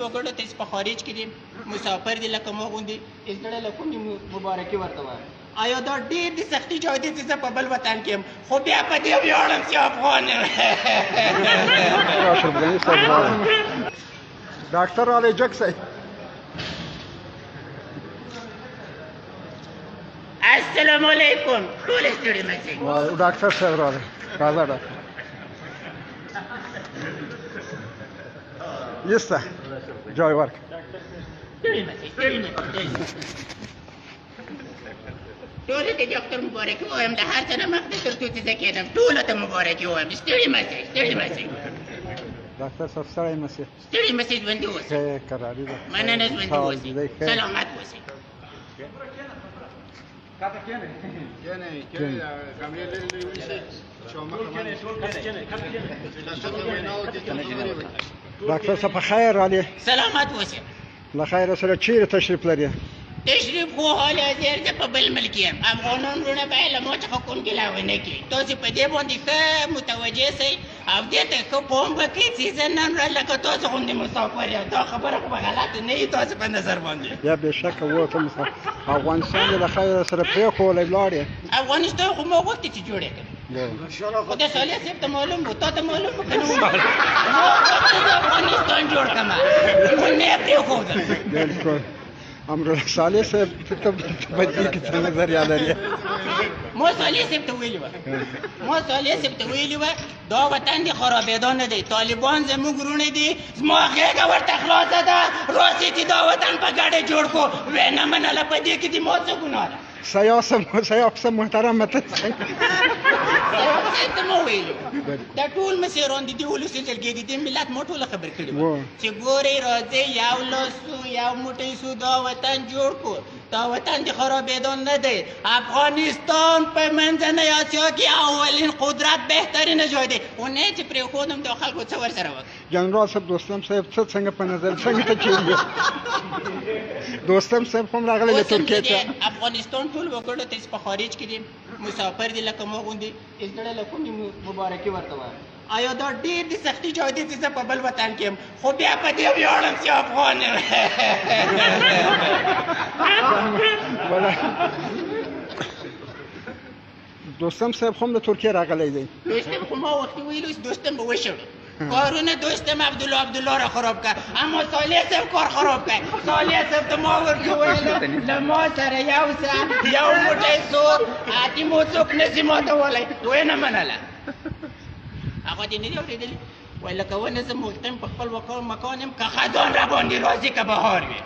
وګړو ته چې په خارج کې دي، مسافر دي، لکه ما غوندې، زړه له کومې مبارکي ورته وایم. آیا دا ډېر د سختي جای دی چې زه په بل وطن کې یم، خو بیا په دې ویاړم چې افغان یم. اشرف غني صاحب راغی، ډاکټر راغلی، جګ صاحب. السلام علیکم، ټول ستړي مه شئ. ډاکټر صاحب راغی، راځه ډاکټر. یسته جای ورک. ستړي مه شئ، ستړي مه شئ. ټولو ته د اختر مبارکي وایم، د هر څه نه مخکې تر څو چې زه کښېنم ټولو ته مبارکي وایم. ستړي مه شئ، ستړي مه شئ. ډاکټر صاحب، ستړی مه شئ. ستړي مه شئ، ژوندي اوسئ. ښه کراري ده. مننه، ژوندي اوسئ، سلامت اوسئ. ډاکټر صاحب، په خیر راغلی. سلامت اوسئ. له خیره سره چیرې تشریف لرې؟ تشریف خو حال حاضر زه په بل ملک یم. افغانان وروڼه باید له ما څخه کوم ګیله ونه کړي. تاسې په دې باندې ښه متوجه سئ او دې ته ښه پام وکړئ چې زه نن ورځ لکه تاسو غوندې مسافر یم. دا خبره خو به غلطه نه وي تاسو په نظر باندې؟ یا بېشکه و، ته مسافر، افغانستان دې له خیره سره پرېښولی ولاړې. افغانستان خو ما غوښتي چې جوړ یې کړم، خو د صالح صاحب ته معلوم و، تا ته معلوم و که نه و؟ ما غوښتل د افغانستان جوړ کړم، خو نه یې پرېښودم. بالکل. امرالله صالح صاحب ته په دې کې څه نظریه لرې؟ ما صالح صاحب ته ویلي وه، ما صالح صاحب ته ویلي وه، دا وطن د خرابېدو نه دی، طالبان زموږ وروڼه دي، زما غېږه ورته خلاصه ده، راسئ چې دا وطن په ګډه جوړ کړو. ویې نه منله. په دې کې د ما څه ګناه ده؟ سیاف صاحب، سیاف صاحب محترم، ته سیاف صاحب ته ما ویلي، دا ټول مشران د دې ولسي جرګې، د دې ملت ما ټوله خبر کړي وه چې ګورئ، راځئ یو لاس سو، یو موټی سو، دا وطن جوړ کړو، دا وطن د خرابېدو نه دی. افغانستان په منځنۍ اسیا کې اولین قدرت، بهترین ځای دی. خو نه چې پرېښودم، دا خلکو څه ورسره وکړه؟ جنرال صاحب، دوستم صاحب څه څنګه په نظر څنګه ته چیرې؟ دوستم صاحب هم راغلی له اوس هم ترکیې چې څخه. د افغانستان ټول وګړو ته چې په خارج کې دي، مسافر دي، لکه ما غوندې، زړه له کومې مبارکي ورته وایم. آیا دا ډېر د سختي جای دی چې زه په بل وطن کې یم، خو بیا په دې ویاړم چې افغان یم. ولا دوستم صاحب هم له ترکیې راغلی دی. دوستم خو ما وختي ویلو چې دوستم به وشړو. کارونه دوستم عبدالله عبدالله را خراب کړ، اما صالح صاحب کار خراب کړ. صالح صاحب ته ما ورته ویل، له ما سره یو څه یو موټی سو اتي مو څوک نه سي ماتولی، ویې نه منله. هغه دې نه دي اورېدلي؟ وایي لکه ونه زه مقیم په خپل مکان یم، که خزان را باندې راځي که بهار وي.